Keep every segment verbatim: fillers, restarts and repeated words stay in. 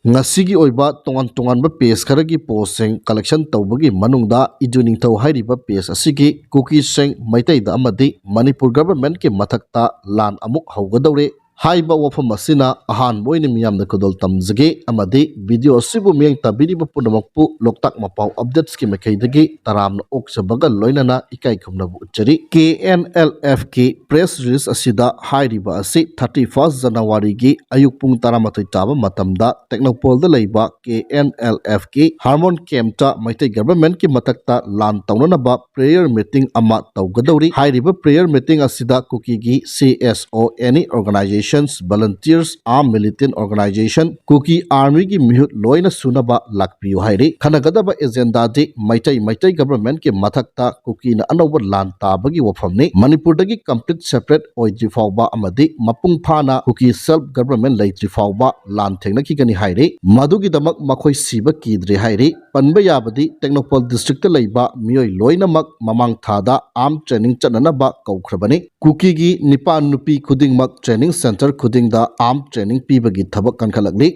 ꯉꯁꯤꯒꯤ ꯑꯣꯏꯕ ꯇꯣꯉꯥꯟ ꯇꯣꯉꯥꯟꯕ ꯄꯦꯖ ꯈꯔꯒꯤ ꯄꯣꯁꯁꯤꯡ ꯀꯂꯦꯛꯁꯟ ꯇꯧꯕꯒꯤ ꯃꯅꯨꯡꯗ ꯏꯗꯨ ꯅꯤꯡꯊꯧ ꯍꯥꯏꯔꯤꯕ ꯄꯦꯖ ꯑꯁꯤꯒꯤ ꯀꯨꯀꯤꯁꯤꯡ, ꯃꯩꯇꯩꯗ ꯑꯃꯗꯤ ꯃꯅꯤꯄꯨꯔ ꯒꯚꯔꯟꯃꯦꯟꯠꯀꯤ ꯃꯊꯛꯇ ꯂꯥꯟ ꯑꯃꯨꯛ ꯍꯧꯒꯗꯧꯔꯦ ꯍꯥꯏꯕ ꯋꯥꯐꯝ ꯑꯁꯤꯅ ꯑꯍꯥꯟꯕ ꯑꯣꯏꯅ ꯃꯤꯌꯥꯝꯗ ꯈꯨꯗꯣꯜ ꯇꯝꯖꯒꯦ, ꯑꯃꯗꯤ ꯚꯤꯗꯤꯑꯣ ꯑꯁꯤꯕꯨ ꯃꯤꯠꯌꯦꯡ ꯇꯥꯕꯤꯔꯤꯕ ꯄꯨꯝꯅꯃꯛꯄꯨ ꯂꯣꯛꯇꯥꯛ ꯃꯄꯥꯎ ꯑꯞꯗꯦꯠꯁꯀꯤ ꯃꯥꯏꯀꯩꯗꯒꯤ ꯇꯔꯥꯝꯅ ꯑꯣꯛꯆꯕꯒ ꯂꯣꯏꯅꯅ ꯏꯀꯥꯏ ꯈꯨꯝꯅꯕ ꯎꯠꯆꯔꯤ꯫ ꯀꯦ ꯑꯦꯟ ꯑꯦꯜ ꯑꯦꯐꯀꯤ ꯄ꯭ꯔꯦꯁ ꯔꯤꯂꯤꯖ ꯑꯁꯤꯗ ꯍꯥꯏꯔꯤꯕ ꯑꯁꯤ ꯊꯥꯔꯇꯤ ꯐꯥꯔꯁ ꯖꯅꯋꯥꯔꯤꯒꯤ ꯑꯌꯨꯛ ꯄꯨꯡ ꯇꯔꯥꯃꯥꯊꯣꯏ ꯇꯥꯕ ꯃꯇꯝꯗ ꯇꯦꯡꯅꯧꯄꯜꯗ ꯂꯩꯕ ꯀꯦ ꯑꯦꯟ ꯑꯦꯜ ꯑꯦꯐꯀꯤ ꯍꯥꯔꯃꯣꯟ ꯀꯦꯝꯞꯇ ꯃꯩꯇꯩ ꯒꯚꯔꯟꯃꯦꯟꯠꯀꯤ ꯃꯊꯛꯇ ꯂꯥꯟ ꯇꯧꯅꯅꯕ ꯄ꯭ꯔꯦꯌꯔ ꯃꯤꯇꯤꯡ ꯑꯃ ꯇꯧꯒꯗꯧꯔꯤ꯫ ꯍꯥꯏꯔꯤꯕ ꯄ꯭ꯔꯦꯌꯔ ꯃꯤꯇꯤꯡ ꯑꯁꯤꯗ ꯀꯨꯀꯤꯒꯤ ꯁꯤ ꯑꯦꯁ ꯑꯣ, ꯑꯦꯅꯤ ꯑꯣꯔꯒꯅꯥꯏꯖꯦꯁꯟꯁ, ꯚꯣꯂꯨꯟꯇꯤꯌꯔꯁ, ꯑꯥꯔꯝ ꯃꯤꯂꯤꯇꯦꯟꯠ ꯑꯣꯔꯒꯅꯥꯏꯖꯦꯁꯟ, ꯀꯨꯀꯤ ꯑꯥꯔꯃꯤꯒꯤ ꯃꯤꯍꯨꯠ ꯂꯣꯏꯅ ꯁꯨꯅꯕ ꯂꯥꯛꯄꯤꯌꯨ ꯍꯥꯏꯔꯤ꯫ ꯈꯟꯅꯒꯗꯕ ꯑꯦꯖꯦꯟꯗꯥꯗꯤ ꯃꯩꯇꯩ, ꯃꯩꯇꯩ ꯒꯚꯔꯟꯃꯦꯟꯠꯀꯤ ꯃꯊꯛꯇ ꯀꯨꯀꯤꯅ ꯑꯅꯧꯕ ꯂꯥꯟ ꯇꯥꯕꯒꯤ ꯋꯥꯐꯝꯅꯤ꯫ ꯃꯅꯤꯄꯨꯔꯗꯒꯤ ꯀꯝꯄ꯭ꯂꯤꯠ ꯁꯦꯄꯔꯦꯠ ꯑꯣꯏꯗ꯭ꯔꯤ ꯐꯥꯎꯕ ꯑꯃꯗꯤ ꯃꯄꯨꯡ ꯐꯥꯅ ꯀꯨꯀꯤ ꯁꯦꯜꯐ ꯒꯚꯔꯟꯃꯦꯟꯠ ꯂꯩꯇ꯭ꯔꯤ ꯐꯥꯎꯕ ꯂꯥꯟ ꯊꯦꯡꯅꯈꯤꯒꯅꯤ ꯍꯥꯏꯔꯤ꯫ ꯃꯗꯨꯒꯤꯗꯃꯛ ꯃꯈꯣꯏ ꯁꯤꯕ ꯀꯤꯗ꯭ꯔꯦ ꯍꯥꯏꯔꯤ꯫ ꯄꯟꯕ ꯌꯥꯕꯗꯤ ꯇꯦꯡꯅꯧꯄꯜ ꯗꯤꯁꯇ꯭ꯔꯤꯛꯇ ꯂꯩꯕ ꯃꯤꯑꯣꯏ ꯂꯣꯏꯅꯃꯛ ꯃꯃꯥꯡ ꯊꯥꯗ ꯑꯥꯔꯝ ꯇ꯭ꯔꯦꯅꯤꯡ ꯆꯠꯅꯅꯕ ꯀꯧꯈ꯭ꯔꯕꯅꯤ꯫ ꯀꯨꯀꯤꯒꯤ ꯅꯤꯄꯥ ꯅꯨꯄꯤ ꯈꯨꯗꯤꯡꯃꯛ ꯇ꯭ꯔꯦꯅꯤꯡ ꯁꯦꯟꯇꯔ ꯈꯨꯗꯤꯡꯗ ꯑꯥꯔꯝ ꯇ꯭ꯔꯦꯅꯤꯡ ꯄꯤꯕꯒꯤ ꯊꯕꯛ ꯀꯟꯈꯠꯂꯛꯂꯤ꯫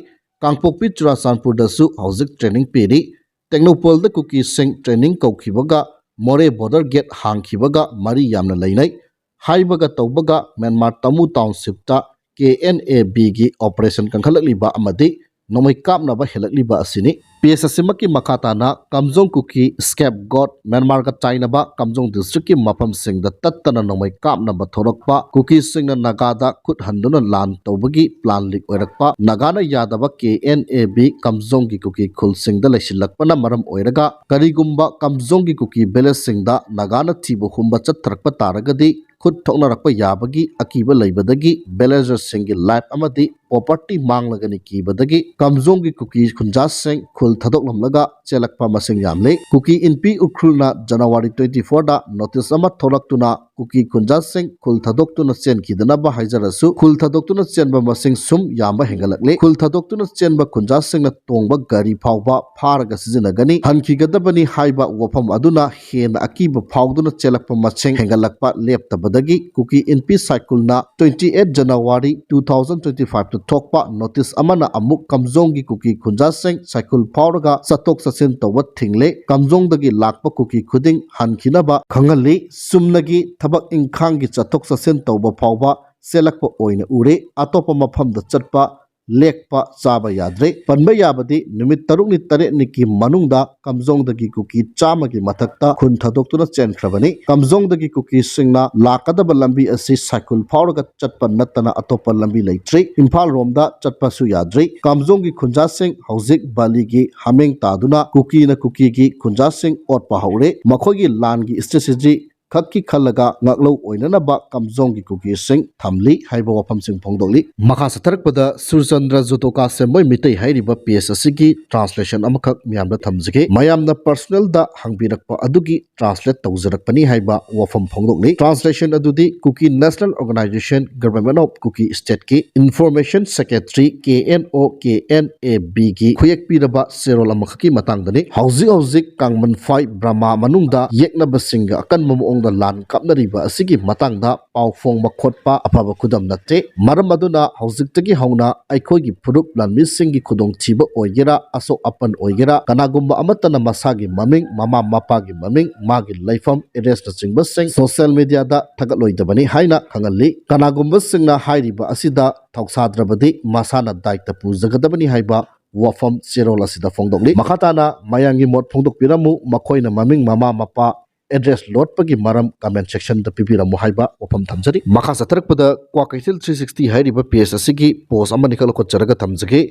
ꯀꯥꯡꯄꯣꯛꯄꯤ ꯆꯨꯔꯥꯆꯥꯟꯄꯨꯔꯗꯁꯨ ꯍꯧꯖꯤꯛ ꯇ꯭ꯔꯦꯅꯤꯡ ꯄꯤꯔꯤ꯫ ꯇꯦꯡꯅꯧꯄꯜꯗ ꯀꯨꯀꯤꯁꯤꯡ ꯇ꯭ꯔꯦꯅꯤꯡ ꯀꯧꯈꯤꯕꯒ ꯃꯣꯔꯦ ꯕꯣꯔꯗꯔ ꯒꯦꯠ ꯍꯥꯡꯈꯤꯕꯒ ꯃꯔꯤ ꯌꯥꯝꯅ ꯂꯩꯅꯩ꯫ ꯍꯥꯏꯕꯒ ꯇꯧꯕꯒ ꯃ꯭ꯌꯥꯟꯃꯥꯔ ꯇꯥꯃꯨ ꯇꯥꯎꯟꯁꯤꯞꯇ ꯀꯦ ꯑꯦꯟ ꯑꯦ ꯕꯤꯒꯤ ꯑꯣꯄꯔꯦꯁꯟ ꯀꯟꯈꯠꯂꯛꯂꯤꯕ ꯑꯃꯗꯤ ꯅꯣꯡꯃꯩ ꯀꯥꯞꯅꯕ ꯍꯦꯜꯂꯛꯂꯤꯕ ꯑꯁꯤꯅꯤ꯫ ꯄꯦꯖ ꯑꯁꯤꯃꯛꯀꯤ ꯃꯈꯥ ꯇꯥꯅ ꯀꯥꯝꯖꯣꯡ ꯀꯨꯀꯤ ꯁ꯭ꯀꯦꯞ ꯒꯣꯠ, ꯃ꯭ꯌꯥꯟꯃꯥꯔꯒ ꯆꯥꯏꯅꯕ ꯀꯥꯝꯖꯣꯡ ꯗꯤꯁꯇ꯭ꯔꯤꯛꯀꯤ ꯃꯐꯝꯁꯤꯡꯗ ꯇꯠꯇꯅ ꯅꯣꯡꯃꯩ ꯀꯥꯞꯅꯕ ꯊꯣꯔꯛꯄ ꯀꯨꯀꯤꯁꯤꯡꯅ ꯅꯥꯒꯥꯗ ꯈꯨꯠ ꯍꯟꯗꯨꯅ ꯂꯥꯟ ꯇꯧꯕꯒꯤ ꯄ꯭ꯂꯥꯟ ꯂꯤꯛ ꯑꯣꯏꯔꯛꯄ, ꯅꯥꯒꯥꯅ ꯌꯥꯗꯕ ꯀꯦ ꯑꯦꯟ ꯑꯦ ꯕꯤ ꯀꯥꯝꯖꯣꯡꯒꯤ ꯀꯨꯀꯤ ꯈꯨꯜꯁꯤꯡꯗ ꯂꯩꯁꯤꯜꯂꯛꯄꯅ ꯃꯔꯝ ꯑꯣꯏꯔꯒ ꯀꯔꯤꯒꯨꯝꯕ ꯀꯥꯝꯖꯣꯡꯒꯤ ꯀꯨꯀꯤ ꯚꯤꯂꯦꯖꯁꯤꯡꯗ ꯅꯥꯒꯥꯅ ꯊꯤꯕ ꯍꯨꯝꯕ ꯆꯠꯊꯔꯛꯄ ꯇꯥꯔꯒꯗꯤ ꯈꯨꯠ ꯊꯣꯛꯅꯔꯛꯄ ꯌꯥꯕꯒꯤ ꯑꯀꯤꯕ ꯂꯩꯕꯗꯒꯤ ꯚꯤꯂꯦꯖꯔꯁꯤꯡꯒꯤ ꯂꯥꯏꯐ ꯑꯃꯗꯤ ꯄ꯭ꯔꯣꯄꯔꯇꯤ ꯃꯥꯡꯂꯒꯅꯤ ꯀꯤꯕꯗꯒꯤ ꯀꯥꯝꯖꯣꯡꯒꯤ ꯀꯨꯀꯤ ꯈꯨꯟꯖꯥꯁꯤꯡ ꯈꯨꯜ ꯊꯥꯗꯣꯛꯂꯝꯂꯒ ꯆꯦꯜꯂꯛꯄ ꯃꯁꯤꯡ ꯌꯥꯝꯂꯤ꯫ ꯀꯨꯀꯤ ꯏꯟꯄꯤ ꯎꯈ꯭ꯔꯨꯜꯅ ꯖꯅꯋꯥꯔꯤ ꯇ꯭ꯋꯦꯟꯇꯤ ꯐꯣꯔꯗ ꯅꯣꯇꯤꯁ ꯑꯃ ꯊꯣꯛꯂꯛꯇꯨꯅ ꯀꯨꯀꯤ ꯈꯨꯟꯖꯥꯁꯤꯡ ꯈꯨꯜ ꯊꯥꯗꯣꯛꯇꯨꯅ ꯆꯦꯟꯈꯤꯗꯅꯕ ꯍꯥꯏꯖꯔꯁꯨ, ꯈꯨꯜ ꯊꯥꯗꯣꯛꯇꯨꯅ ꯆꯦꯟꯕ ꯃꯁꯤꯡ ꯁꯨꯝ ꯌꯥꯝꯕ ꯍꯦꯟꯒꯠꯂꯛꯂꯤ꯫ ꯈꯨꯜ ꯊꯥꯗꯣꯛꯇꯨꯅ ꯆꯦꯟꯕ ꯈꯨꯟꯖꯥꯁꯤꯡꯅ ꯇꯣꯡꯕ ꯒꯥꯔꯤ ꯐꯥꯎꯕ ꯐꯥꯔꯒ ꯁꯤꯖꯤꯟꯅꯒꯅꯤ꯫ ꯍꯟꯈꯤꯒꯗꯕꯅꯤ ꯍꯥꯏꯕ ꯋꯥꯐꯝ ꯑꯗꯨꯅ ꯍꯦꯟꯅ ꯑꯀꯤꯕ ꯐꯥꯎꯗꯨꯅ ꯆꯦꯜꯂꯛꯄ ꯃꯁꯤꯡ ꯍꯦꯟꯒꯠꯂꯛꯄ ꯂꯦꯞꯇꯕꯗꯒꯤ ꯀꯨꯀꯤ ꯏꯟꯄꯤ ꯁꯥꯏꯀꯨꯜꯅ twenty eight January two thousand twenty five ꯇ ꯊꯣꯛꯄ ꯅꯣꯇꯤꯁ ꯑꯃꯅ ꯑꯃꯨꯛ ꯀꯝꯖꯣꯡꯒꯤ ꯀꯨꯀꯤ ꯈꯨꯟꯖꯥꯁꯤꯡ ꯁꯥꯏꯀꯨꯜ ꯐꯥꯎꯔꯒ ꯆꯠꯊꯣꯛ ꯆꯠꯁꯤꯟ ꯇꯧꯕ ꯊꯤꯡꯂꯦ꯫ ꯀꯝꯖꯣꯡꯗꯒꯤ ꯂꯥꯛꯄ ꯀꯨꯀꯤ ꯈꯨꯗꯤꯡ ꯍꯟꯈꯤꯅꯕ ꯈꯪꯍꯜꯂꯤ꯫ ꯆꯨꯝꯅꯒꯤ ꯊꯕꯛ ꯏꯪꯈꯥꯡꯒꯤ ꯆꯠꯊꯣꯛ ꯆꯠꯁꯤꯟ ꯇꯧꯕ ꯐꯥꯎꯕ ꯆꯦꯜꯂꯛꯄ ꯑꯣꯏꯅ ꯎꯔꯦ꯫ ꯑꯇꯣꯞꯄ ꯃꯐꯝꯗ ꯆꯠꯄ, ꯂꯦꯛꯄ, ꯆꯥꯕ ꯌꯥꯗ꯭ꯔꯦ꯫ ꯄꯟꯕ ꯌꯥꯕꯗꯤ ꯅꯨꯃꯤꯠ ꯇꯔꯨꯛꯅꯤ ꯇꯔꯦꯠꯅꯤꯒꯤ ꯃꯅꯨꯡꯗ ꯀꯝꯖꯣꯡꯗꯒꯤ ꯀꯨꯀꯤ ꯆꯥꯝꯃꯒꯤ ꯃꯊꯛꯇ ꯈꯨꯟ ꯊꯥꯗꯣꯛꯇꯨꯅ ꯆꯦꯟꯈ꯭ꯔꯕꯅꯤ꯫ ꯀꯝꯖꯣꯡꯗꯒꯤ ꯀꯨꯀꯤꯁꯤꯡꯅ ꯂꯥꯛꯀꯗꯕ ꯂꯝꯕꯤ ꯑꯁꯤ ꯁꯥꯏꯀꯨꯜ ꯐꯥꯎꯔꯒ ꯆꯠꯄ ꯅꯠꯇꯅ ꯑꯇꯣꯞꯄ ꯂꯝꯕꯤ ꯂꯩꯇ꯭ꯔꯤ꯫ ꯏꯝꯐꯥꯜ ꯔꯣꯝꯗ ꯆꯠꯄꯁꯨ ꯌꯥꯗ꯭ꯔꯤ꯫ ꯀꯝꯖꯣꯡꯒꯤ ꯈꯨꯟꯖꯥꯁꯤꯡ ꯍꯧꯖꯤꯛ ꯕꯥꯂꯤꯒꯤ ꯍꯥꯃꯦꯡ ꯇꯥꯗꯨꯅ ꯀꯨꯀꯤꯅ ꯀꯨꯀꯤꯒꯤ ꯈꯨꯟꯖꯥꯁꯤꯡ ꯑꯣꯠꯄ ꯍꯧꯔꯦ꯫ ꯃꯈꯣꯏꯒꯤ ꯂꯥꯟꯒꯤ ꯁ꯭ꯇ꯭ꯔꯦꯇꯦꯖꯤ ꯈꯛꯀꯤ ꯈꯜꯂꯒ ꯉꯥꯛꯂꯧ ꯑꯣꯏꯅꯅꯕ ꯀꯝꯖꯣꯡꯒꯤ ꯀꯨꯀꯤꯁꯤꯡ ꯊꯝꯂꯤ ꯍꯥꯏꯕ ꯋꯥꯐꯝꯁꯤꯡ ꯐꯣꯡꯗꯣꯛꯂꯤ꯫ ꯃꯈꯥ ꯆꯠꯊꯔꯛꯄꯗ ꯁꯨꯔꯆꯟꯗ꯭ꯔ ꯖꯨꯇꯣꯀꯥ ꯁꯦꯝꯕꯣꯏ ꯃꯤꯇꯩ ꯍꯥꯏꯔꯤꯕ ꯄꯦꯖ ꯑꯁꯤꯒꯤ ꯇ꯭ꯔꯥꯟꯁꯂꯦꯁꯟ ꯑꯃꯈꯛ ꯃꯌꯥꯝꯗ ꯊꯝꯖꯒꯦ꯫ ꯃꯌꯥꯝꯅ ꯄꯔꯁꯅꯦꯜꯗ ꯍꯪꯕꯤꯔꯛꯄ ꯑꯗꯨꯒꯤ ꯇ꯭ꯔꯥꯟꯁꯂꯦꯠ ꯇꯧꯖꯔꯛꯄꯅꯤ ꯍꯥꯏꯕ ꯋꯥꯐꯝ ꯐꯣꯡꯗꯣꯛꯂꯤ꯫ ꯇ꯭ꯔꯥꯟꯁꯂꯦꯁꯟ ꯑꯗꯨꯗꯤ ꯀꯨꯀꯤ ꯅꯦꯁꯅꯦꯜ ꯑꯣꯔꯒꯅꯥꯏꯖꯦꯁꯟ, ꯒꯚꯔꯟꯃꯦꯟꯠ ꯑꯣꯐ ꯀꯨꯀꯤ ꯁ꯭ꯇꯦꯠꯀꯤ information secretary, K N O, K N A ꯕꯤꯒꯤ ꯈꯨꯌꯦꯛꯄꯤꯔꯕ ꯆꯦꯔꯣꯜ ꯑꯃꯈꯛꯀꯤ ꯃꯇꯥꯡꯗꯅꯤ꯫ ꯍꯧꯖꯤꯛ ꯍꯧꯖꯤꯛ ꯀꯥꯡꯃꯟꯐꯥꯏ ꯕ꯭ꯔꯃꯥ ꯃꯅꯨꯡꯗ ꯌꯦꯛꯅꯕꯁꯤꯡꯒ ꯑꯀꯟꯕ ꯃꯑꯣꯡꯗ ꯂꯥꯟ ꯀꯥꯞꯅꯔꯤꯕ ꯑꯁꯤꯒꯤ ꯃꯇꯥꯡꯗ ꯄꯥꯎ ꯐꯣꯡꯕ ꯈꯣꯠꯄ ꯑꯐꯕ ꯈꯨꯗꯝ ꯅꯠꯇꯦ꯫ ꯃꯔꯝ ꯑꯗꯨꯅ ꯍꯧꯖꯤꯛꯇꯒꯤ ꯍꯧꯅ ꯑꯩꯈꯣꯏꯒꯤ ꯐꯨꯔꯨꯞ ꯂꯥꯟꯃꯤꯁꯤꯡꯒꯤ ꯈꯨꯗꯣꯡꯊꯤꯕ ꯑꯣꯏꯒꯦꯔꯥ, ꯑꯁꯣꯛ ꯑꯄꯟ ꯑꯣꯏꯒꯦꯔꯥ, ꯀꯅꯥꯒꯨꯝꯕ ꯑꯃꯠꯇꯅ ꯃꯁꯥꯒꯤ ꯃꯃꯤꯡ, ꯃꯃꯥ ꯃꯄꯥꯒꯤ ꯃꯃꯤꯡ, ꯃꯥꯒꯤ ꯂꯩꯐꯝ, ꯑꯦꯗ꯭ꯔꯦꯁꯅꯆꯤꯡꯕꯁꯤꯡ ꯁꯣꯁꯤꯌꯦꯜ ꯃꯤꯗꯤꯌꯥꯗ ꯊꯥꯒꯠꯂꯣꯏꯗꯕꯅꯤ ꯍꯥꯏꯅ ꯈꯪꯍꯜꯂꯤ꯫ ꯀꯅꯥꯒꯨꯝꯕꯁꯤꯡꯅ ꯍꯥꯏꯔꯤꯕ ꯑꯁꯤꯗ ꯊꯧꯁꯥꯗ꯭ꯔꯕꯗꯤ ꯃꯁꯥꯅ ꯗꯥꯏꯇ ꯄꯨꯖꯒꯗꯕꯅꯤ ꯍꯥꯏꯕ ꯋꯥꯐꯝ ꯆꯦꯔꯣꯜ ꯑꯁꯤꯗ ꯐꯣꯡꯗꯣꯛꯂꯤ꯫ ꯃꯈꯥ ꯇꯥꯅ ꯃꯌꯥꯝꯒꯤ ꯃꯣꯠ ꯐꯣꯡꯗꯣꯛꯄꯤꯔꯝꯃꯨ, ꯃꯈꯣꯏꯅ ꯃꯃꯤꯡ, ꯃꯃꯥ ꯃꯄꯥ, ꯑꯦꯗ꯭ꯔꯦꯁ ꯂꯣꯠꯄꯒꯤ ꯃꯔꯝ ꯀꯃꯦꯟ ꯁꯦꯛꯁꯟꯗ ꯄꯤꯕꯤꯔꯝꯃꯨ ꯍꯥꯏꯕ ꯋꯥꯐꯝ ꯊꯝꯖꯔꯤ꯫ ꯃꯈꯥ ꯆꯠꯊꯔꯛꯄꯗ ꯀ꯭ꯋꯥꯀꯩꯊꯦꯜ ꯊ꯭ꯔꯤ ꯁꯤꯛꯁꯇꯤ ꯍꯥꯏꯔꯤꯕ ꯄꯦꯖ ꯑꯁꯤꯒꯤ ꯄꯣꯁ ꯑꯃꯅꯤꯈꯛ ꯂꯧꯈꯠꯆꯔꯒ ꯊꯝꯖꯒꯦ꯫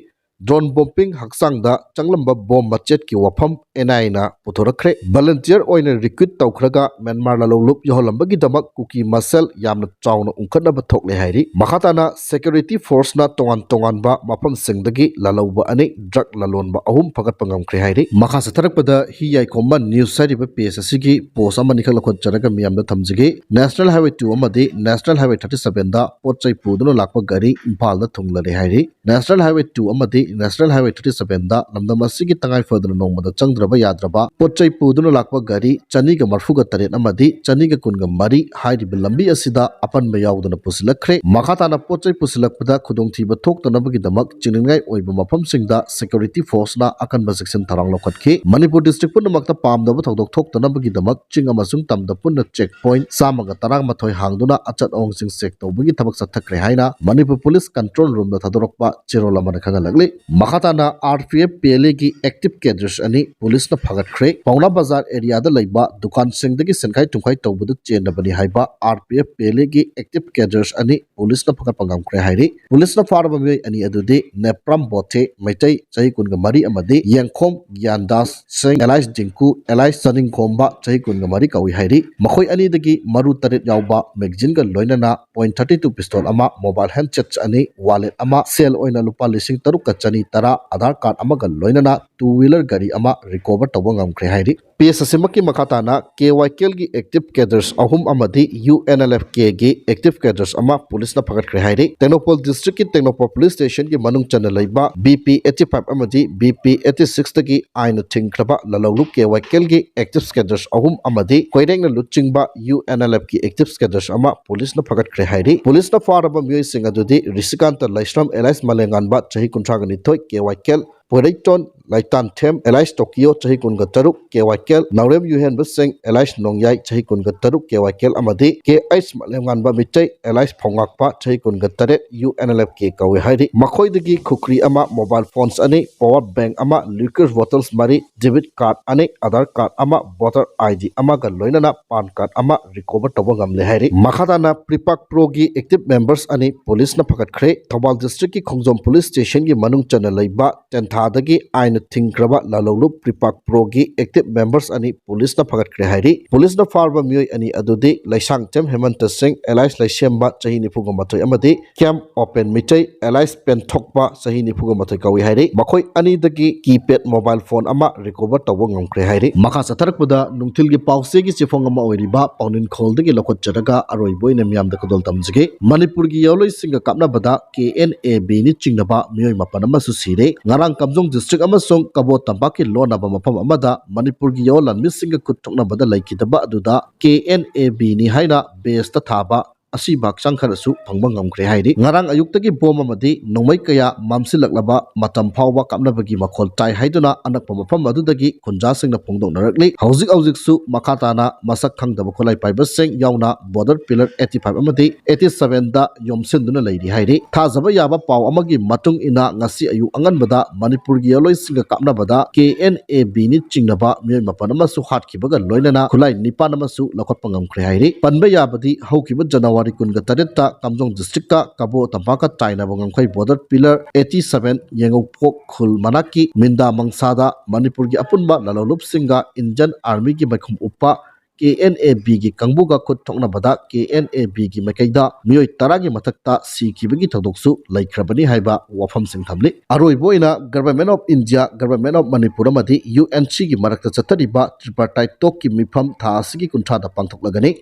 ꯗ꯭ꯔꯣꯟ ꯕꯣꯝꯕꯤꯡ, ꯍꯛꯆꯥꯡꯗ ꯆꯪꯂꯝꯕ ꯕꯣꯝ ꯃꯆꯦꯠꯀꯤ ꯋꯥꯐꯝ ꯑꯦꯟ ꯑꯥꯏ ꯑꯦꯅ ꯄꯨꯊꯣꯔꯛꯈ꯭ꯔꯦ꯫ ꯚꯂꯟꯇꯤꯌꯔ ꯑꯣꯏꯅ ꯔꯤꯀ꯭ꯔꯨꯠ ꯇꯧꯈ꯭ꯔꯒ ꯃ꯭ꯌꯥꯟꯃꯥꯔ ꯂꯥꯂꯣꯡꯂꯨꯞ ꯌꯧꯍꯜꯂꯝꯕꯒꯤꯗꯃꯛ ꯀꯨꯀꯤ ꯃꯁꯦꯜ ꯌꯥꯝꯅ ꯆꯥꯎꯅ ꯎꯪꯈꯠꯅꯕ ꯊꯣꯛꯂꯦ ꯍꯥꯏꯔꯤ꯫ ꯃꯈꯥ ꯇꯥꯅ ꯁꯦꯀ꯭ꯌꯨꯔꯤꯇꯤ ꯐꯣꯔꯁꯅ ꯇꯣꯉꯥꯟ ꯇꯣꯉꯥꯟꯕ ꯃꯐꯝꯁꯤꯡꯗꯒꯤ ꯂꯥꯂꯧꯕ ꯑꯅꯤ, ꯗ꯭ꯔꯒ ꯂꯂꯣꯟꯕ ꯑꯍꯨꯝ ꯐꯒꯠꯄ ꯉꯝꯈ꯭ꯔꯦ ꯍꯥꯏꯔꯤ꯫ ꯃꯈꯥ ꯆꯠꯊꯔꯛꯄꯗ ꯍꯤ ꯌꯥꯏꯈꯣꯝꯕ ꯅ꯭ꯌꯨꯁ ꯍꯥꯏꯔꯤꯕ ꯄꯦꯖ ꯑꯁꯤꯒꯤ ꯄꯣꯁ ꯑꯃꯅꯤꯈꯛ ꯂꯧꯈꯠꯆꯔꯒ ꯃꯤꯌꯥꯝꯗ ꯊꯝꯖꯒꯦ꯫ ꯅꯦꯁꯅꯦꯜ ꯍꯥꯏꯋꯦ ꯇꯨ ꯑꯃꯗꯤ ꯅꯦꯁꯅꯦꯜ ꯍꯥꯏꯋꯦ ꯊꯥꯔꯇꯤ ꯁꯚꯦꯟꯗ ꯄꯣꯠ ꯆꯩ ꯄꯨꯗꯨꯅ ꯂꯥꯛꯄ ꯒꯥꯔꯤ ꯏꯝꯐꯥꯜꯗ ꯊꯨꯡꯂꯔꯦ ꯍꯥꯏꯔꯤ꯫ ꯅꯦꯁꯅꯦꯜ ꯍꯥꯏꯋꯦ ꯇꯨ ꯑꯃꯗꯤ National Highway thirty seven ꯗ ꯂꯝꯗꯝ ꯑꯁꯤꯒꯤ ꯇꯉꯥꯏ ꯐꯗꯅ ꯅꯣꯡꯃꯗ ꯆꯪꯗ꯭ꯔꯕ ꯌꯥꯗ꯭ꯔꯕ ꯄꯣꯠ ꯆꯩ ꯄꯨꯗꯨꯅ ꯂꯥꯛꯄ ꯒꯥꯔꯤ ꯆꯅꯤꯒ ꯃꯔꯐꯨꯒ ꯇꯔꯦꯠ ꯑꯃꯗꯤ ꯆꯅꯤꯒ ꯀꯨꯟꯒ ꯃꯔꯤ ꯍꯥꯏꯔꯤꯕ ꯂꯝꯕꯤ ꯑꯁꯤꯗ ꯑꯄꯟꯕ ꯌꯥꯎꯗꯅ ꯄꯨꯁꯤꯜꯂꯛꯈ꯭ꯔꯦ꯫ ꯃꯈꯥ ꯇꯥꯅ ꯄꯣꯠ ꯆꯩ ꯄꯨꯁꯤꯜꯂꯛꯄꯗ ꯈꯨꯗꯣꯡꯊꯤꯕ ꯊꯣꯛꯇꯅꯕꯒꯤꯗꯃꯛ ꯆꯤꯡꯅꯤꯡꯉꯥꯏ ꯑꯣꯏꯕ ꯃꯐꯝꯁꯤꯡꯗ security force ꯅ ꯑꯀꯟꯕ ꯆꯦꯛꯁꯤꯟ ꯊꯧꯔꯥꯡ ꯂꯧꯈꯠꯈꯤ꯫ ꯃꯅꯤꯄꯨꯔ district ꯄꯨꯝꯅꯃꯛꯇ ꯄꯥꯝꯗꯕ ꯊꯧꯗꯣꯛ ꯊꯣꯛꯇꯅꯕꯒꯤꯗꯃꯛ ꯆꯤꯡ ꯑꯃꯁꯨꯡ ꯇꯝꯗ ꯄꯨꯟꯅ check point ꯆꯥꯝꯃꯒ ꯇꯔꯥꯃꯥꯊꯣꯏ ꯍꯥꯡꯗꯨꯅ ꯑꯆꯠ ꯑꯑꯣꯡꯁꯤꯡ check ꯇꯧꯕꯒꯤ ꯊꯕꯛ ꯆꯠꯊꯈ꯭ꯔꯦ ꯍꯥꯏꯅ ꯃꯅꯤꯄꯨꯔ police control room ꯗ ꯊꯥꯗꯣꯔꯛꯄ ꯆꯦꯔꯣꯜ ꯑꯃꯅ ꯈꯪꯍꯜꯂꯛꯂꯤ꯫ ꯃꯈꯥ ꯇꯥꯅ R P F P L A ꯒꯤ active cadres ꯑꯅꯤ police ꯅ ꯐꯒꯠꯈ꯭ꯔꯦ꯫ ꯄꯥꯎꯅꯥ ꯕꯖꯥꯔ area ꯗ ꯂꯩꯕ ꯗꯨꯀꯥꯟꯁꯤꯡꯗꯒꯤ ꯁꯦꯟꯈꯥꯏ ꯊꯨꯝꯈꯥꯏ ꯇꯧꯕꯗ ꯆꯦꯟꯅꯕꯅꯤ ꯍꯥꯏꯕ R P F P L A ꯒꯤ active cadres ꯑꯅꯤ police ꯅ ꯐꯒꯠꯄ ꯉꯝꯈ꯭ꯔꯦ ꯍꯥꯏꯔꯤ꯫ Police ꯅ ꯐꯥꯔꯕ ꯃꯤꯑꯣꯏ ꯑꯅꯤ ꯑꯗꯨꯗꯤ ꯅꯦꯄ꯭ꯔꯥꯝ ꯕꯣꯊꯦ, ꯃꯩꯇꯩ, ꯆꯍꯤ ꯀꯨꯟꯒ ꯃꯔꯤ, ꯑꯃꯗꯤ ꯌꯦꯡꯈꯣꯝ ꯒ꯭ꯌꯥꯟꯗꯥꯁ ꯁꯤꯡ alias ꯗꯤꯡꯀꯨ alias ꯆꯅꯤꯡꯈꯣꯝꯕ, ꯆꯍꯤ ꯀꯨꯟꯒ ꯃꯔꯤ ꯀꯧꯏ ꯍꯥꯏꯔꯤ꯫ ꯃꯈꯣꯏ ꯑꯅꯤꯗꯒꯤ ꯃꯔꯨ ꯇꯔꯦꯠ ꯌꯥꯎꯕ magazine ꯒ ꯂꯣꯏꯅꯅ point thirty two pistol ꯑꯃ, mobile handset ꯑꯅꯤ, wallet ꯑꯃ, ꯁꯦꯜ ꯑꯣꯏꯅ ꯂꯨꯄꯥ ꯂꯤꯁꯤꯡ ꯇꯔꯨꯛꯀ ꯆꯅꯤ ꯇꯔꯥ, Aadhaar card ꯑꯃꯒ ꯂꯣꯏꯅꯅ two wheeler ꯒꯥꯔꯤ ꯑꯃ recover ꯇꯧꯕ ꯉꯝꯈ꯭ꯔꯦ ꯍꯥꯏꯔꯤ꯫ Page ꯑꯁꯤꯃꯛꯀꯤ ꯃꯈꯥ ꯇꯥꯅ K Y K L ꯒꯤ active cadres ꯑꯍꯨꯝ ꯑꯃꯗꯤ U N L F K ꯒꯤ active cadres ꯑꯃ police ꯅ ꯐꯒꯠꯈ꯭ꯔꯦ ꯍꯥꯏꯔꯤ꯫ ꯇꯦꯡꯅꯧꯄꯜ district ꯀꯤ ꯇꯦꯡꯅꯧꯄꯜ police station ꯒꯤ ꯃꯅꯨꯡ ꯆꯟꯅ ꯂꯩꯕ B P eighty five ꯑꯃꯗꯤ B P eighty six ꯇꯒꯤ ꯑꯥꯏꯟꯅ ꯊꯤꯡꯈ꯭ꯔꯕ ꯂꯥꯂꯧꯂꯨ K Y K L ꯒꯤ active cadres ꯑꯍꯨꯝ ꯑꯃꯗꯤ ꯀꯣꯏꯔꯦꯡꯅ ꯂꯨꯆꯤꯡꯕ U N L F ꯀꯤ active cadres ꯑꯃ police ꯅ ꯐꯒꯠꯈ꯭ꯔꯦ ꯍꯥꯏꯔꯤ꯫ Police ꯅ ꯐꯥꯔꯕ ꯃꯤꯑꯣꯏꯁꯤꯡ ꯑꯗꯨꯗꯤ ꯔꯤꯁꯤꯀꯥꯟꯇ ꯂꯥꯏꯁ꯭ꯔꯝ alias ꯃꯂꯦꯉꯥꯟꯕ, ꯆꯍꯤ ꯀꯨꯟꯊ꯭ꯔꯥꯒ ꯅꯤꯊꯣꯏ K Y K L, Poireiton Leitanthem alias Tokyo, ꯆꯍꯤ ꯀꯨꯟꯒ ꯇꯔꯨꯛ K Y K L, ꯅꯥꯎꯔꯦꯝ ꯌꯨꯍꯦꯟꯕ ꯁꯤꯡ alias ꯅꯣꯡꯌꯥꯏ, ꯆꯍꯤ ꯀꯨꯟꯒ ꯇꯔꯨꯛ K Y K L ꯑꯃꯗꯤ K H ꯃꯂꯦꯝꯉꯥꯟꯕ ꯃꯤꯇꯩ alias ꯐꯧꯉꯥꯛꯄ, ꯆꯍꯤ ꯀꯨꯟꯒ ꯇꯔꯦꯠ, U N L F K ꯀꯧꯏ ꯍꯥꯏꯔꯤ꯫ ꯃꯈꯣꯏꯗꯒꯤ ꯈꯨꯈ꯭ꯔꯤ ꯑꯃ, mobile phones ꯑꯅꯤ, power bank ꯑꯃ, liquor bottles ꯃꯔꯤ, debit card ꯑꯅꯤ, Aadhaar card ꯑꯃ, voter I D ꯑꯃꯒ ꯂꯣꯏꯅꯅ PAN card ꯑꯃ recover ꯇꯧꯕ ꯉꯝꯂꯦ ꯍꯥꯏꯔꯤ꯫ ꯃꯈꯥ ꯇꯥꯅ PREPAK Pro ꯒꯤ active members ꯑꯅꯤ police ꯅ ꯐꯒꯠꯈ꯭ꯔꯦ꯫ ꯊꯧꯕꯥꯜ district ꯀꯤ ꯈꯣꯡꯖꯣꯝ police station ꯒꯤ ꯃꯅꯨꯡ ꯆꯟꯅ ꯂꯩꯕ ꯇꯦꯟꯊꯥꯗꯒꯤ ꯑꯥꯏꯟ ꯊꯤꯡꯈ꯭ꯔꯕ ꯂꯥꯂꯣꯡꯂꯨꯞ ꯄ꯭ꯔꯤꯄꯥꯛ ꯄ꯭ꯔꯣꯒꯤ ꯑꯦꯛꯇꯤꯚ ꯃꯦꯝꯕꯔꯁ ꯑꯅꯤ ꯄꯨꯂꯤꯁꯅ ꯐꯥꯒꯠꯈ꯭ꯔꯦ ꯍꯥꯏꯔꯤ꯫ ꯄꯨꯂꯤꯁꯅ ꯐꯥꯔꯕ ꯃꯤꯑꯣꯏ ꯑꯅꯤ ꯑꯗꯨꯗꯤ ꯂꯩꯁꯥꯡꯊꯦꯝ ꯍꯦꯃꯟꯇ ꯁꯤꯡ alias ꯂꯩꯁꯦꯝꯕ ꯆꯍꯤ ꯅꯤꯐꯨꯒ ꯃꯥꯊꯣꯏ ꯑꯃꯗꯤ ꯀꯦꯝ ꯑꯣꯄꯦꯟ ꯃꯤꯇꯩ alias ꯄꯦꯟꯊꯣꯛꯄ ꯆꯍꯤ ꯅꯤꯐꯨꯒ ꯃꯥꯊꯣꯏ ꯀꯧꯏ ꯍꯥꯏꯔꯤ꯫ ꯃꯈꯣꯏ ꯑꯅꯤꯗꯒꯤ ꯀꯤꯄꯦꯗ ꯃꯣꯕꯥꯏꯜ ꯐꯣꯟ ꯑꯃ ꯔꯤꯀꯣꯚꯔ ꯇꯧꯕ ꯉꯝꯈ꯭ꯔꯦ ꯍꯥꯏꯔꯤ꯫ ꯃꯈꯥ ꯆꯠꯊꯔꯛꯄꯗ ꯅꯨꯡꯊꯤꯜꯒꯤ ꯄꯥꯎꯆꯦꯒꯤ ꯆꯦꯐꯣꯡ ꯑꯃ ꯑꯣꯏꯔꯤꯕ ꯄꯥꯎꯅꯤꯟꯈꯣꯜꯗꯒꯤ ꯂꯧꯈꯠꯆꯔꯒ ꯑꯔꯣꯏꯕ ꯑꯣꯏꯅ ꯃꯤꯌꯥꯝꯗ ꯈꯨꯗꯣꯜ ꯇꯝꯖꯒꯦ꯫ ꯃꯅꯤꯄꯨꯔꯒꯤ ꯌꯥꯑꯣꯟꯂꯣꯏꯁꯤꯡꯒ ꯀꯥꯞꯅꯕꯗ ꯀꯦ ꯑꯦꯟ ꯑꯦ ꯕꯤꯅꯤ ꯆꯤꯡꯅꯕ ꯃꯤꯑꯣꯏ ꯃꯥꯄꯟ ꯑꯃꯁꯨ ꯁꯤꯔꯦ꯫ ꯉꯔꯥꯡ ꯀꯥꯝꯖꯣꯡ ꯗꯤꯁꯇ꯭ꯔꯤꯛ ꯑꯃꯁꯨꯡ ꯀꯕꯣ ꯇꯝꯄꯥꯛꯀꯤ ꯂꯣꯟꯅꯕ ꯃꯐꯝ ꯑꯃꯗ ꯃꯅꯤꯄꯨꯔꯒꯤ ꯌꯥꯑꯣꯟ ꯂꯥꯟꯃꯤꯁꯤꯡꯒ ꯈꯨꯠ ꯊꯣꯛꯅꯕꯗ ꯂꯩꯈꯤꯗꯕ ꯑꯗꯨꯗ ꯀꯦ ꯑꯦꯟ ꯑꯦ ꯕꯤꯅꯤ ꯍꯥꯏꯅ ꯕꯦꯁꯇ ꯊꯥꯕ ꯑꯁꯤꯕ ꯍꯛꯆꯥꯡ ꯈꯔꯁꯨ ꯐꯪꯕ ꯉꯝꯈ꯭ꯔꯦ ꯍꯥꯏꯔꯤ꯫ ꯉꯔꯥꯡ ꯑꯌꯨꯛꯇꯒꯤ ꯕꯣꯝ ꯑꯃꯗꯤ ꯅꯣꯡꯃꯩ ꯀꯌꯥ ꯃꯝꯁꯤꯜꯂꯛꯂꯕ ꯃꯇꯝ ꯐꯥꯎꯕ ꯀꯥꯞꯅꯕꯒꯤ ꯃꯈꯣꯜ ꯇꯥꯏ ꯍꯥꯏꯗꯨꯅ ꯑꯅꯛꯄ ꯃꯐꯝ ꯑꯗꯨꯗꯒꯤ ꯈꯨꯟꯖꯥꯁꯤꯡꯅ ꯐꯣꯡꯗꯣꯛꯅꯔꯛꯂꯤ꯫ ꯍꯧꯖꯤꯛ ꯍꯧꯖꯤꯛꯁꯨ ꯃꯈꯥ ꯇꯥꯅ ꯃꯁꯛ ꯈꯪꯗꯕ ꯈꯨꯠꯂꯥꯏ ꯄꯥꯏꯕꯁꯤꯡ ꯌꯥꯎꯅ ꯕꯣꯔꯗꯔ ꯄꯤꯂꯔ eighty five ꯑꯃꯗꯤ eighty seven ꯗ ꯌꯣꯝꯁꯤꯟꯗꯨꯅ ꯂꯩꯔꯤ ꯍꯥꯏꯔꯤ꯫ ꯊꯥꯖꯕ ꯌꯥꯕ ꯄꯥꯎ ꯑꯃꯒꯤ ꯃꯇꯨꯡ ꯏꯟꯅ ꯉꯁꯤ ꯑꯌꯨꯛ ꯑꯉꯟꯕꯗ ꯃꯅꯤꯄꯨꯔꯒꯤ ꯌꯥꯑꯣꯟꯂꯣꯏꯁꯤꯡꯒ ꯀꯥꯞꯅꯕꯗ ꯀꯦ ꯑꯦꯟ ꯑꯦ ꯕꯤꯅꯤ ꯆꯤꯡꯅꯕ ꯃꯤꯑꯣꯏ ꯃꯥꯄꯟ ꯑꯃꯁꯨ ꯍꯥꯠꯈꯤꯕꯒ ꯂꯣꯏꯅꯅ ꯈꯨꯠꯂꯥꯏ ꯅꯤꯄꯥꯟ ꯑꯃꯁꯨ ꯂꯧꯈꯠꯄ ꯉꯝꯈ꯭ꯔꯦ ꯍꯥꯏꯔꯤ꯫ ꯄꯟꯕ ꯌꯥꯕꯗꯤ ꯍꯧꯈꯤꯕ ꯖꯅꯋꯥꯔꯤ ꯀꯨꯟꯒ ꯇꯔꯦꯠꯇ ꯀꯥꯝꯖꯣꯡ ꯗꯤꯁꯇ꯭ꯔꯤꯛꯀ ꯀꯕꯣ ꯇꯝꯄꯥꯛꯀ ꯇꯥꯏꯅꯕ ꯉꯝꯈꯩ ꯕꯣꯔꯗꯔ ꯄꯤꯂꯔ eighty seven ꯌꯦꯡꯉꯧꯄꯣꯛ ꯈꯨꯜ ꯃꯅꯥꯛꯀꯤ ꯃꯤꯟꯗꯥ ꯃꯪꯁꯥꯗ ꯃꯅꯤꯄꯨꯔꯒꯤ ꯑꯄꯨꯟꯕ ꯂꯥꯂꯣꯡꯂꯨꯞꯁꯤꯡꯒ ꯏꯟꯗꯤꯌꯟ ꯑꯥꯔꯃꯤꯒꯤ ꯃꯥꯏꯈꯨꯝ ꯎꯞꯄ ꯀꯦ ꯑꯦꯟ ꯑꯦ ꯕꯤꯒꯤ ꯀꯥꯡꯕꯨꯒ ꯈꯨꯠ ꯊꯣꯛꯅꯕꯗ ꯀꯦ ꯑꯦꯟ ꯑꯦ ꯕꯤꯒꯤ ꯃꯥꯏꯀꯩꯗ ꯃꯤꯑꯣꯏ ꯇꯔꯥꯒꯤ ꯃꯊꯛꯇ ꯁꯤꯈꯤꯕꯒꯤ ꯊꯧꯗꯣꯛꯁꯨ ꯂꯩꯈ꯭ꯔꯕꯅꯤ ꯍꯥꯏꯕ ꯋꯥꯐꯝꯁꯤꯡ ꯊꯝꯂꯤ꯫ ꯑꯔꯣꯏꯕ ꯑꯣꯏꯅ Government of India, Government of Manipur ꯑꯃꯗꯤ ꯌꯨ ꯑꯦꯟ ꯁꯤꯒꯤ ꯃꯔꯛꯇ ꯆꯠꯊꯔꯤꯕ tripartite talkꯀꯤ ꯃꯤꯐꯝ ꯊꯥ ꯑꯁꯤꯒꯤ ꯀꯨꯟꯊ꯭ꯔꯥꯗ ꯄꯥꯡꯊꯣꯛꯂꯒꯅꯤ꯫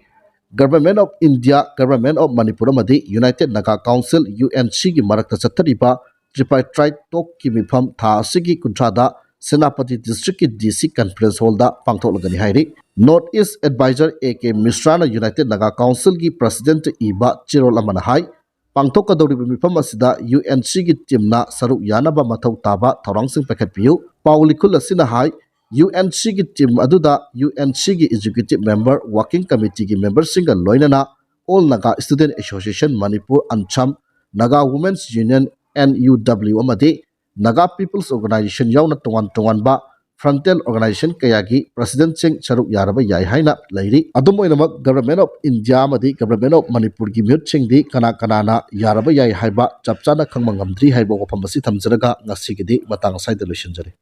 Government of India, Government of Manipur ꯑꯃꯗꯤ United Naga Council, U N ꯁꯤꯒꯤ ꯃꯔꯛꯇ ꯆꯠꯊꯔꯤꯕ tripartite talkꯀꯤ ꯃꯤꯐꯝ ꯊꯥ ꯑꯁꯤꯒꯤ ꯀꯨꯟꯊ꯭ꯔꯥꯗ ꯁꯦꯅꯥꯄꯇꯤ ꯗꯤꯁꯇ꯭ꯔꯤꯛꯀꯤ ꯗꯤ ꯁꯤ ꯀꯟꯐꯔꯦꯟꯁ ꯍꯣꯜꯗ ꯄꯥꯡꯊꯣꯛꯂꯒꯅꯤ ꯍꯥꯏꯔꯤ꯫ North East Advisor A K ꯃꯤꯁ꯭ꯔꯥꯅ United Naga Councilꯒꯤ ꯄ꯭ꯔꯁꯤꯗꯦꯟꯠꯇ ꯏꯕ ꯆꯦꯔꯣꯜ ꯑꯃꯅ ꯍꯥꯏ, ꯄꯥꯡꯊꯣꯛꯀꯗꯧꯔꯤꯕ ꯃꯤꯐꯝ ꯑꯁꯤꯗ ꯌꯨ ꯑꯦꯟ ꯁꯤꯒꯤ ꯇꯤꯝꯅ ꯁꯔꯨꯛ ꯌꯥꯅꯕ ꯃꯊꯧ ꯇꯥꯕ ꯊꯧꯔꯥꯡꯁꯤꯡ ꯄꯥꯏꯈꯠꯄꯤꯌꯨ꯫ ꯄꯥꯎ ꯂꯤꯈꯨꯜ ꯑꯁꯤꯅ ꯍꯥꯏ, ꯌꯨ ꯑꯦꯟ ꯁꯤꯒꯤ ꯇꯤꯝ ꯑꯗꯨꯗ ꯌꯨ ꯑꯦꯟ ꯁꯤꯒꯤ executive member, working committeeꯒꯤ memberꯁꯤꯡꯒ ꯂꯣꯏꯅꯅ All Naga Student Association Manipur, ANCHAM, Naga Women's Union, N U W ꯑꯃꯗꯤ Naga People's Organisation ꯌꯥꯎꯅ ꯇꯣꯉꯥꯟ ꯇꯣꯉꯥꯟꯕ frontal organisation ꯀꯌꯥꯒꯤ ꯄ꯭ꯔꯁꯤꯗꯦꯟꯠꯁꯤꯡ ꯁꯔꯨꯛ ꯌꯥꯔꯕ ꯌꯥꯏ ꯍꯥꯏꯅ ꯂꯩꯔꯤ꯫ ꯑꯗꯨꯝ ꯑꯣꯏꯅꯃꯛ, Government of India ꯑꯃꯗꯤ Government of ꯃꯅꯤꯄꯨꯔꯒꯤ ꯃꯤꯍꯨꯠꯁꯤꯡꯗꯤ ꯀꯅꯥ ꯀꯅꯥꯅ ꯌꯥꯔꯕ ꯌꯥꯏ ꯍꯥꯏꯕ ꯆꯞ ꯆꯥꯅ ꯈꯪꯕ ꯉꯝꯗ꯭ꯔꯤ ꯍꯥꯏꯕ ꯋꯥꯐꯝ ꯑꯁꯤ ꯊꯝꯖꯔꯒ ꯉꯁꯤꯒꯤꯗꯤ ꯃꯇꯥꯡ ꯑꯁ꯭ꯋꯥꯏꯗ ꯂꯣꯏꯁꯤꯟꯖꯔꯦ꯫